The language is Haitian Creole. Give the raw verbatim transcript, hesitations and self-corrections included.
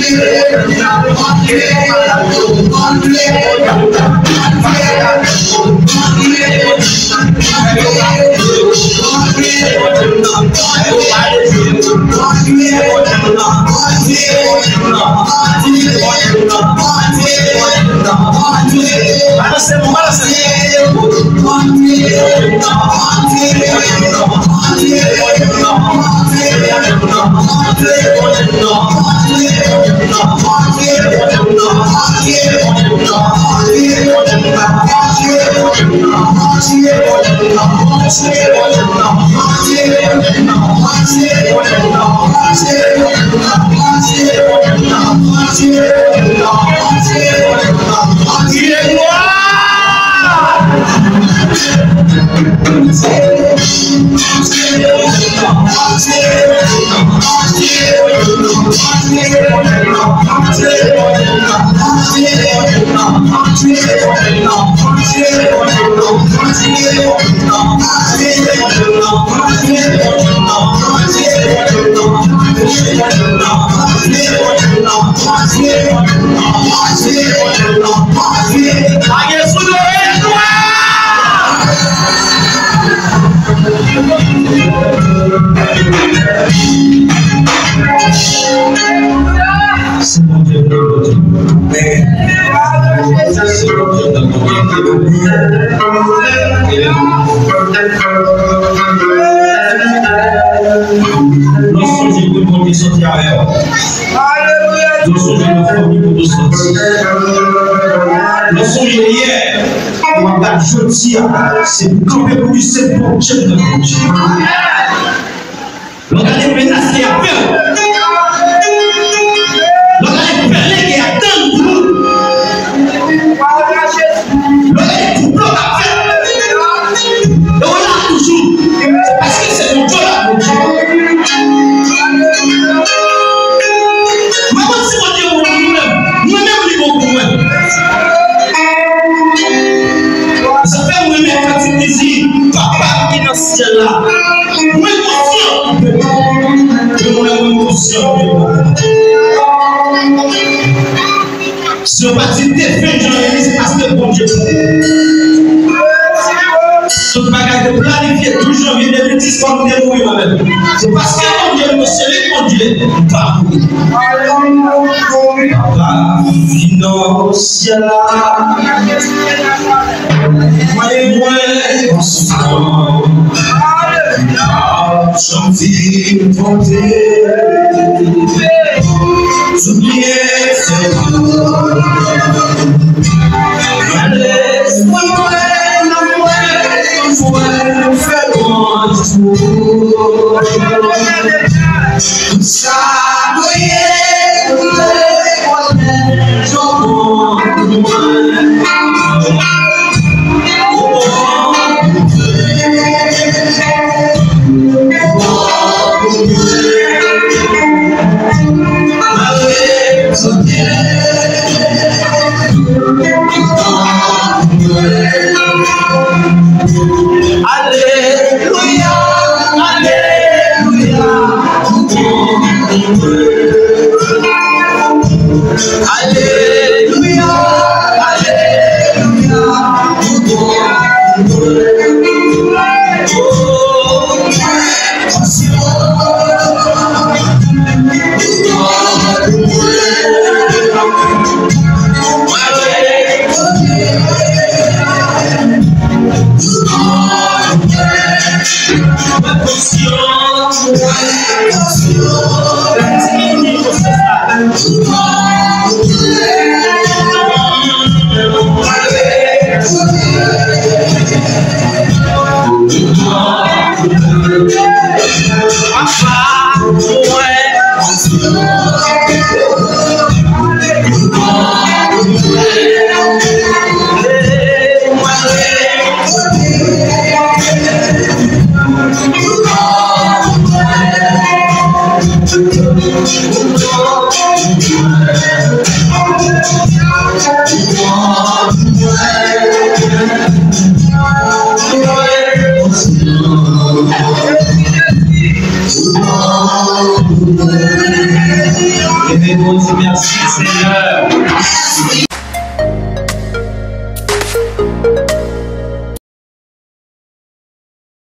Se Bondye nou Bondye. Se Bondye nou Bondye. Nou sonje kote Bondye soti avè w. Nou sonje nan fanmi kote w soti. Nou sonje yè. W ap gade jodi a, se kanpe pou li, se Bondye k nan Bondye. Lè w gade menas ki ap fè w, lè w gade pèlen ki ap tann pou ou, lè w gade konplo k ap fèt, e w la toujou, se paske se Bondye w ap Bondye. Mwen konn si Bondye bon pou mwen menm, mwen menm li bon pou mwen. Sa fè mwen renmen kantik li di, Papa ki nan syèl la, mwen konsyan ou bon. Mwen, mwen konsyan ou bon. Si yo pa di defen janvye, se paske Bondye bon. Tout bagay te planifye douz janvye de mil dis, kòm te mouri mwen menm. Se paske Bondye, se li Bondye, m pa mouri. Papa ki nan syèl la, mwen, mwen, ansanm, n ap chante, twonpe, tout byenfè ou. Nan lespri mwen, nan mwen, mwen fè lwanj pou ou. Sa mwen ye, mwen rekonèt ou bon pou mwen. Ou bon pou mwen. Ou bon pou mwen. Mwen rekonèt. Alelouya, alelouya, alelouya, alelouya. Leve pou nou di mèsi, Senyè.